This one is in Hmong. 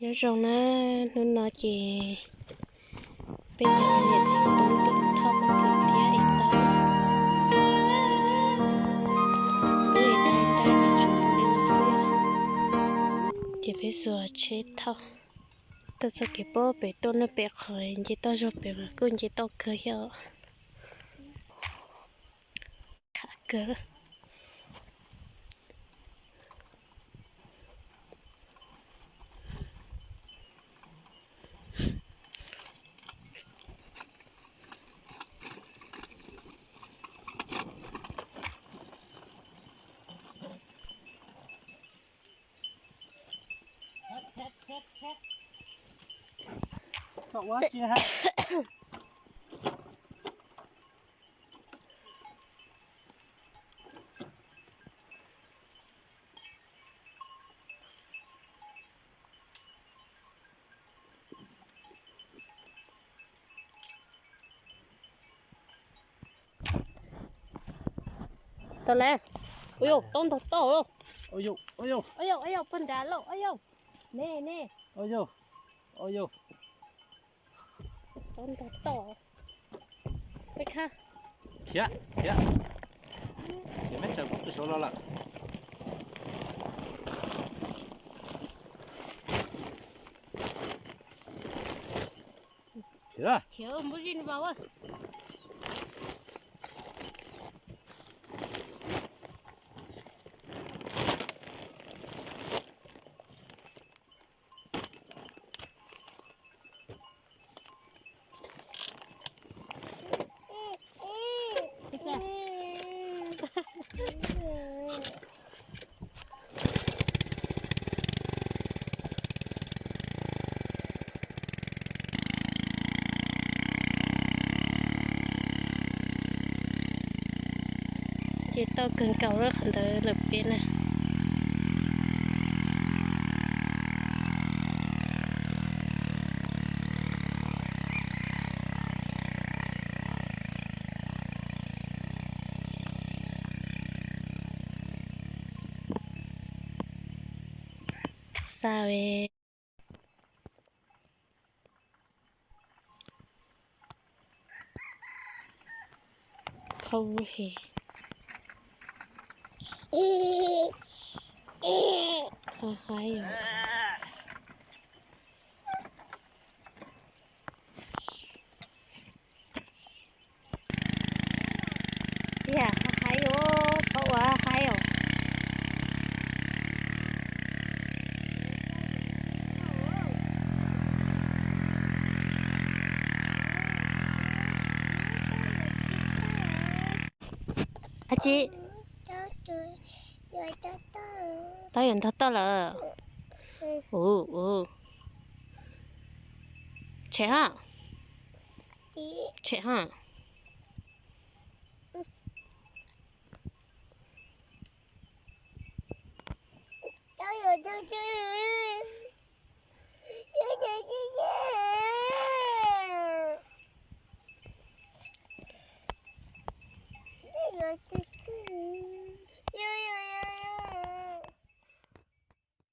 Nyob zoo na, hnub no ces peb cov niam txiv tub tuaj thauj pob kws thiab es tau. Wb dai dai ces tshuav peb no xwb, ces peb xuas tsheb thauj. Tuaj txoj kev pob pem tuaj na, pem qhov nce toj zog pem mas kuj nce toj kawg thiab os. Khav kawg. Tau lawm. Ua yau, tau ntog toj lauj. Ua yau, ua yau, pog nrad lauj, ua yau. Ne ne. Ua yau, ua yau. Tau ntog toj. Peb khab. Khiav, khiav. Ces meb tsaws kuv twb saud los lawm. Khiav. Khiav npub zim no mas. Ces tau kawg nkaus lawm qhov ntawd lawm peb na. Xa ve. Qhov he. Haib os. Tiag, haib os, qhov uas haib os. Ab tsi, tau yuav ntog toj lawm. Ua, ua, tshem ha, tshem ha.